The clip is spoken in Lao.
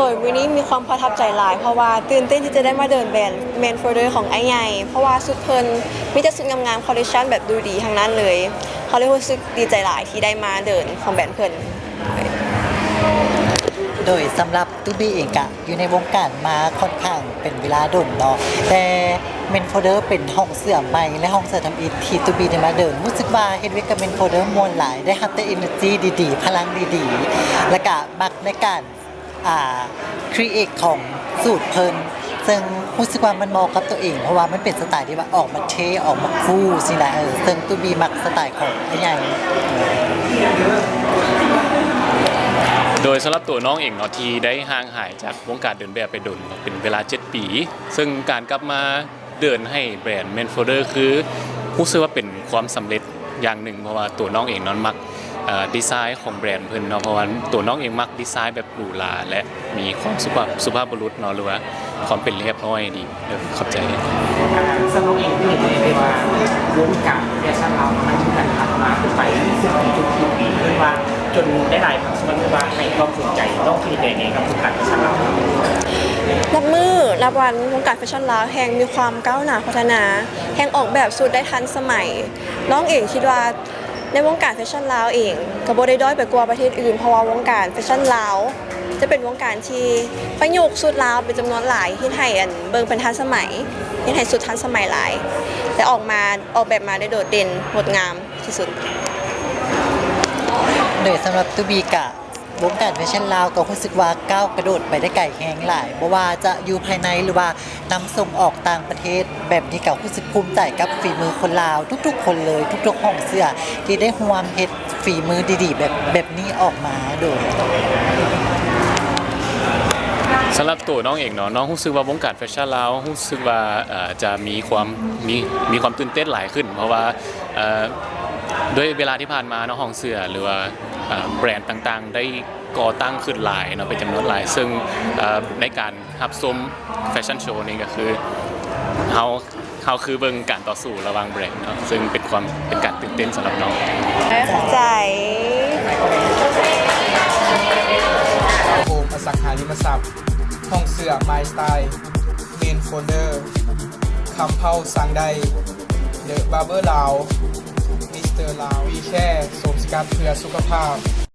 ໂດຍມື້ນີ້ມີຄວາມປະທັບໃຈຫຼາຍ ເພາະວ່າຕື່ນເຕັ້ນທີ່ຈະໄດ້ມາເດີນແບຣນ Man Folder ຂອງອ້າຍໃຫຍ່ ເພາະວ່າຊຸດເພິ່ນມີແຕ່ຊຸດງາມໆ ຄອນເລກຊັນແບບດູດີທັງນັ້ນເລີຍ. ເຮົາເລີຍຮູ້ສຶກດີໃຈຫຼາຍທີ່ໄດ້ມາເດີນຂອງແບຣນເພິ່ນ. ໂດຍສຳລັບຕູບີເອງກະຢູ່ໃນວົງການມາຂ້ອນຂ້າງເປັນເວລາດົນເນາະ ແຕ່ Man Folder ເປັນຫ້ອງເສື້ອໃໝ່ ແລະ ຫ້ອງເສື້ອທຳອິດທີ່ຕູບີໄດ້ມາເດີນ. ຮູ້ສຶກວ່າເຮັດວຽກກັບ Man Folder ມ່ວນຫຼາຍ ໄດ້ຮັບແຕ່ energy ດີໆ ພະລັງດີໆ ແລະກະມັກໃນການ ອ່າ create ຂອງສູດເພິ່ນ ເຊິ່ງຮູ້ສຶກວ່າມັນເໝາະກັບຕົວເອງ ເພາະວ່າມັນເປັນສະໄຕທີ່ວ່າອອກມາເທ່ ອອກມາ cool ຊີ້ນະ. ເອີ ເຊິ່ງຕູບີມັກສະໄຕຂອງອ້າຍໃຫຍ່. ໂດຍສຳລັບຕົວນ້ອງເອງເນາະ ທີ່ໄດ້ຫ່າງຫາຍຈາກວົງການເດີນແບບໄປດົນເປັນເວລາເຈັດປີ ເຊິ່ງການກັບມາເດີນໃຫ້ແບຣນ Man Folder ຄືຮູ້ສຶກວ່າເປັນຄວາມສຳເລັດຢ່າງໜຶ່ງ ເພາະວ່າຕົວນ້ອງເອງເນາະມັກ ເອີ ດີໄຊຂອງແບຣນເພິ່ນເນາະ ເພາະວ່າຕົວນ້ອງເອງມັກດີໄຊແບບ ຫຼູຫຼາ ແລະ ມີຄວາມສຸພາບ ສຸພາບບຸລຸດເນາະ ຫຼືວ່າຄວາມເປັນລຽບຮ້ອຍດີ. ເອີ ຂອບໃຈ. ສຳລັບນ້ອງເອງເຫັນໄດ້ວ່າວົງການແຟຊັ່ນລາວມັນມີການພັດທະນາຂຶ້ນໄປທຸກໆປີ ເອີ້ນວ່າຈົນຫຼາຍໆພາກສ່ວນເອີ້ນວ່າໃຫ້ຄວາມສົນໃຈ. ນ້ອງຄິດຈັ່ງໃດກັບວົງການແຟຊັ່ນລາວ? ນັບມື້ນັບວັນ ວົງການແຟຊັ່ນລາວແຮ່ງມີຄວາມກ້າວໜ້າພັດທະນາ ແຮ່ງອອກແບບຊຸດໄດ້ທັນສະໄໝ. ນ້ອງເອງຄິດວ່າ ໃນວົງການແຟຊັ່ນລາວເອງກໍບໍ່ໄດ້ດ້ອຍໄປກວ່າປະເທດອື່ນ ເພາະວ່າວົງການແຟຊັ່ນລາວຈະເປັນວົງການທີ່ປະຍຸກຊຸດລາວເປັນຈຳນວນຫຼາຍ ເຮັດໃຫ້ ອັນ ເບິ່ງເປັນທັນສະໄໝ ເຮັດໃຫ້ຊຸດທັນສະໄໝຫຼາຍ ແລະ ອອກມາ ອອກແບບມາໄດ້ໂດດເດັ່ນງົດງາມທີ່ສຸດ. ໂດຍສຳລັບຕູບີກະ ວົງການແຟຊັ່ນລາວກໍຮູ້ສຶກວ່າກ້າວກະໂດດໄປໄດ້ໄກແຮງຫຼາຍ ບໍ່ວ່າຈະຢູ່ພາຍໃນ ຫຼືວ່ານຳສົ່ງອອກຕ່າງປະເທດ. ແບບນີ້ກໍຮູ້ສຶກພູມໃຈກັບຝີມືຄົນລາວທຸກໆຄົນເລີຍ ທຸກໆຫ້ອງເສື້ອທີ່ໄດ້ຮ່ວມເຮັດຝີມືດີໆ ແບບ ແບບນີ້ອອກມາ. ໂດຍ ສຳລັບໂຕນ້ອງເອງເນາະ ນ້ອງຮູ້ສຶກວ່າວົງການແຟຊັ່ນລາວ ຮູ້ສຶກວ່າ ເອີ ຈະມີຄວາມ ມີ ມີຄວາມຕື່ນເຕັ້ນຫຼາຍຂຶ້ນ ເພາະວ່າ ເອີ ດ້ວຍເວລາທີ່ຜ່ານມາເນາະ ຫ້ອງເສື້ອ ຫຼືວ່າ ເອີ ແບຣນຕ່າງໆ ໄດ້ກໍ່ຕັ້ງຂຶ້ນຫຼາຍເນາະ ເປັນຈຳນວນຫຼາຍ ເຊິ່ງ ເອີ ໃນການຮັບຊົມແຟຊັ່ນໂຊນີ້ກໍຄື ເຮົາ ເຮົາຄືເບິ່ງການຕໍ່ສູ້ລະຫວ່າງແບຣນເນາະ ເຊິ່ງເປັນຄວາມ ເປັນການຕື່ນເຕັ້ນສຳລັບນ້ອງ. ໂຮມອະສັງຫາລິມະຊັບ, ຫ້ອງເສື້ອ My Style, Man Folder, ຄຳເຜົ່າສ້າງໄດ້, The Barber ລາວ, Mister ລາວ, We Care ໂສມສະກັດເພື່ອສຸຂະພາບ.